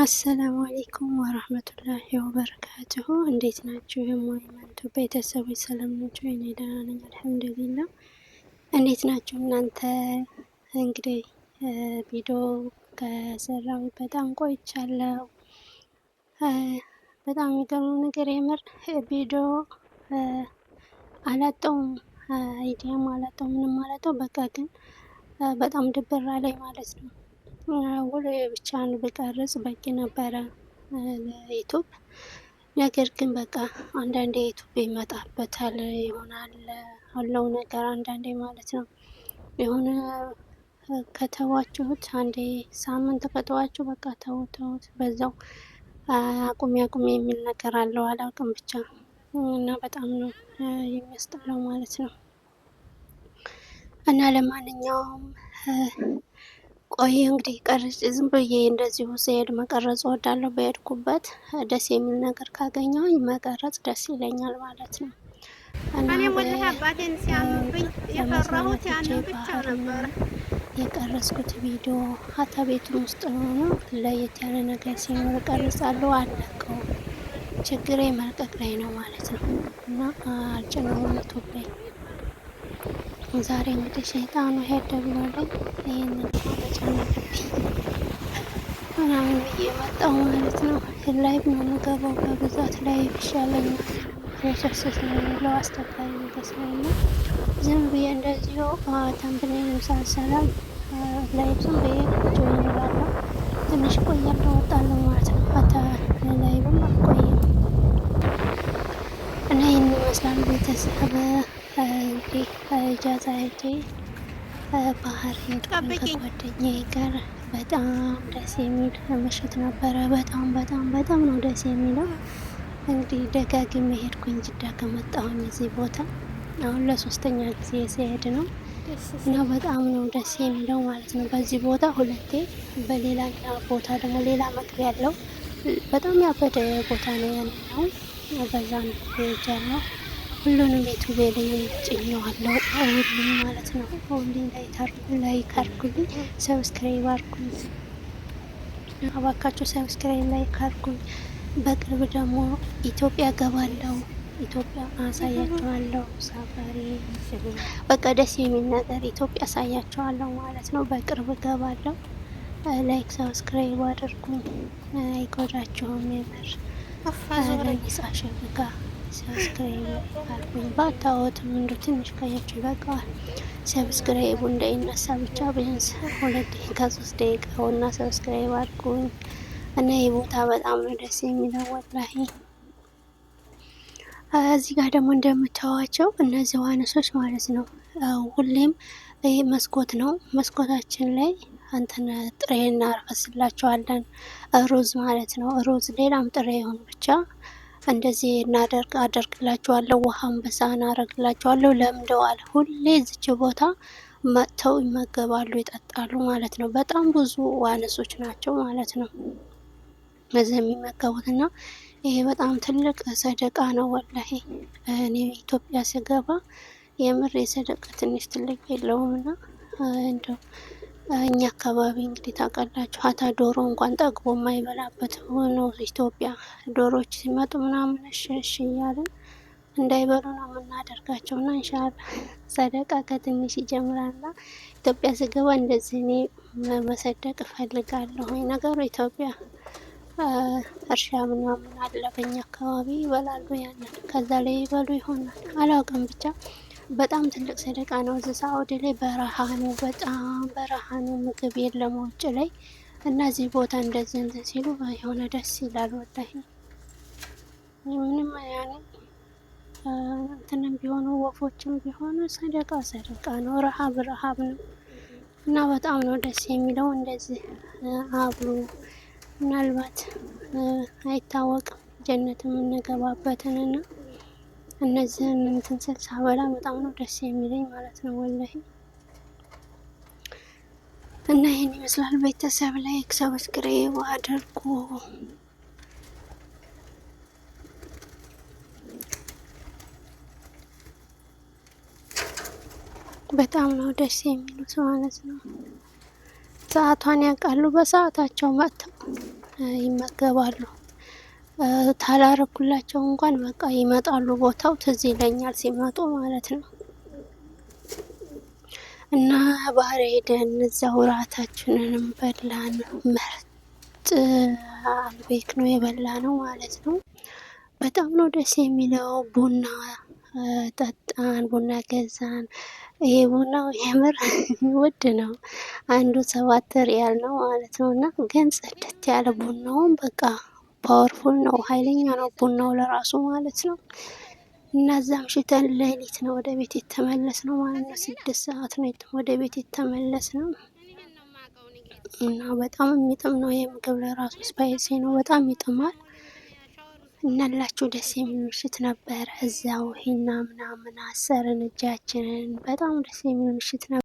السلام عليكم ورحمة الله وبركاته። እንዴት ናችሁ? የሞይመንቱ ቤተሰቦች ሰላም ናቸው? እኔ ደህና ነኝ الحمد لله። እንዴት ናችሁ እናንተ? እንግዲህ ቪዲዮ ከሰራሁ በጣም ቆይቻለሁ። በጣም የሚገርመው ነገር የምር ቪዲዮ አላጣውም፣ idea ም አላጣውም፣ ምንም አላጣው። በቃ ግን በጣም ድብር አለኝ ማለት ነው። ውሎ ብቻን ብቀርጽ በቂ ነበረ ለዩቱብ። ነገር ግን በቃ አንዳንዴ ዩቱብ ይመጣበታል ይሆናል አለው ነገር አንዳንዴ ማለት ነው። የሆነ ከተዋችሁት አንዴ ሳምንት ከተዋችሁ በቃ ተውት ተውት በዛው አቁሜ አቁሜ የሚል ነገር አለው፣ አላውቅም ብቻ እና በጣም ነው የሚያስጠላው ማለት ነው። እና ለማንኛውም ቆይ እንግዲህ ቀርጬ ዝም ብዬ እንደዚሁ ስሄድ መቀረጽ እወዳለሁ። በሄድኩበት ደስ የሚል ነገር ካገኘሁኝ መቀረጽ ደስ ይለኛል ማለት ነው። እና እኔም ወላሂ አባቴን ሲያምብኝ የፈራሁት ያንን ብቻ ነበረ። የቀረጽኩት ቪዲዮ ሀታ ቤቱም ውስጥ ሆኖ ለየት ያለ ነገር ሲኖር ቀርጻለሁ፣ አልለቀውም። ችግሬ መልቀቅ ላይ ነው ማለት ነው። እና አልጭነውም ዩቱብ ላይ። ዛሬ እንግዲህ ሸይጣኑ ሄደ ብሎልኝ ይህንን መጫን አለብኝ ምናምን ብዬ መጣሁ ማለት ነው። live ነው የምገባው በብዛት፣ live ይሻለኛል። process ስለሌለው አስቸጋሪ ነገር ስለሌለው ዝም ብዬ እንደዚሁ thumbnail ሳልሰራ live ዝም ብዬ join እላለሁ። ትንሽ ቆያለሁ፣ እወጣለሁ ማለት ነው። ሀታ live ም አልቆይም። እና ይህን ይመስላል ቤተሰብ። እንግዲህ إجازة ሄጄ ባህር ሄድኩኝ ከጓደኛዬ ጋር። በጣም ደስ የሚል ምሽት ነበረ። በጣም በጣም በጣም ነው ደስ የሚለው። እንግዲህ ደጋግሜ ሄድኩኝ ጅዳ ከመጣሁኝ እዚህ ቦታ አሁን ለሶስተኛ ጊዜ ሲሄድ ነው እና በጣም ነው ደስ የሚለው ማለት ነው። በዚህ ቦታ ሁለቴ፣ በሌላኛ ቦታ ደግሞ ሌላ መግቢያ ያለው በጣም ያበደ ቦታ ነው ያለው። በዛ ነው ሄጃለሁ። ሁሉንም ዩቱቤ ላይ ጭኘዋለሁ። ሁሉም ማለት ነው። ሁሉም like አድርጉልኝ፣ subscribe አድርጉኝ። እባካችሁ subscribe like አድርጉኝ። በቅርብ ደግሞ ኢትዮጵያ ገባለሁ። ኢትዮጵያ አሳያችኋለሁ። ሳፋሪ በቃ ደስ የሚል ነገር ኢትዮጵያ አሳያችኋለሁ ማለት ነው። በቅርብ ገባለሁ። like subscribe አድርጉኝ። አይጎዳችሁም። የምር ለሚጻ ሸብጋ subscribe አድርጉኝ። ባታወትም እንዱ ትንሽ ካያችሁ ይበቃዋል። subscribe ኡ እንዳይነሳ ብቻ ቢያንስ 2 ደቂቃ 3 ደቂቃ እና subscribe አድርጉኝ። እና ይህ ቦታ በጣም ነው ደስ የሚለው والله። እዚህ ጋር ደግሞ እንደምታዋቸው እነዚህ ዋኖሶች ማለት ነው። ሁሌም ይህ መስኮት ነው። መስኮታችን ላይ እንትን ጥሬ እናፈስላቸዋለን። ሩዝ ማለት ነው። ሩዝ ሌላም ጥሬ ይሁን ብቻ እንደዚህ እናደርግ አደርግላቸዋለሁ። ውሃም በሳህን አደርግላቸዋለሁ። ለምደዋል። ሁሌ እዚች ቦታ መጥተው ይመገባሉ፣ ይጠጣሉ ማለት ነው። በጣም ብዙ ዋኖሶች ናቸው ማለት ነው እዚህ የሚመገቡት እና ይሄ በጣም ትልቅ ሰደቃ ነው والله። እኔ ኢትዮጵያ ስገባ የምር የሰደቃ ትንሽ ትልቅ የለውም እና እንደው እኛ አካባቢ እንግዲህ ታውቃላችሁ፣ ሀታ ዶሮ እንኳን ጠግቦ የማይበላበት ሆኖ ኢትዮጵያ ዶሮዎች ሲመጡ ምናምን እሺ እሺ እያልን እንዳይበሉ ነው የምናደርጋቸው። እና إن شاء الله ሰደቃ ከትንሽ ይጀምራልና ኢትዮጵያ ስገባ እንደዚህ እኔ መሰደቅ እፈልጋለሁ። ነገሩ ኢትዮጵያ እርሻ ምናምን አለ በኛ አካባቢ ይበላሉ፣ ያንን ከዛ ላይ ይበሉ ይሆናል አላውቅም። ብቻ በጣም ትልቅ ሰደቃ ነው። እዚህ ሳዑዲ ላይ በረሃ ነው፣ በጣም በረሃ ነው። ምግብ የለም ውጭ ላይ እና እዚህ ቦታ እንደዚህ እንትን ሲሉ የሆነ ደስ ይላል። والله ምንም ያኔ እንትንም ቢሆኑ ወፎችም ቢሆኑ ሰደቃ ሰደቃ ነው። ረሃብ ረሃብ ነው እና በጣም ነው ደስ የሚለው እንደዚህ አብሮ ምናልባት አይታወቅም ጀነት የምንገባበትን እና እነዚህን እንትን ስል ሳበላ በጣም ነው ደስ የሚለኝ ማለት ነው والله። እና ይህን ይመስላል ቤተሰብ። like subscribe አድርጉ። በጣም ነው ደስ የሚሉት ማለት ነው። ሰዓቷን ያውቃሉ። በሰዓታቸው መጥተው ይመገባሉ። ታላረኩላቸው እንኳን በቃ ይመጣሉ። ቦታው ትዝ ይለኛል ሲመጡ ማለት ነው። እና ባህር ሄደን እዛው እራታችንንም በላን። ምርጥ አልቤክ ነው የበላ ነው ማለት ነው። በጣም ነው ደስ የሚለው። ቡና ጠጣን፣ ቡና ገዛን። ይሄ ቡናው የምር ውድ ነው። አንዱ 7 ሪያል ነው ማለት ነው። እና ግን ጽድት ያለ ቡናውን በቃ powerful ነው፣ ኃይለኛ ነው ቡናው ለራሱ ማለት ነው። እና እዛ አምሽተን ሌሊት ነው ወደ ቤት የተመለስነው ማለት ነው። 6 ሰዓት ነው ወደ ቤት የተመለስነው። እና በጣም የሚጥም ነው ይሄ ምግብ ለራሱ spicy ነው፣ በጣም ይጥማል። እናላችሁ ደስ የሚል ምሽት ነበረ። እዛው ሂና ምናምን አሰርን እጃችንን። በጣም ደስ የሚል ምሽት ነበር።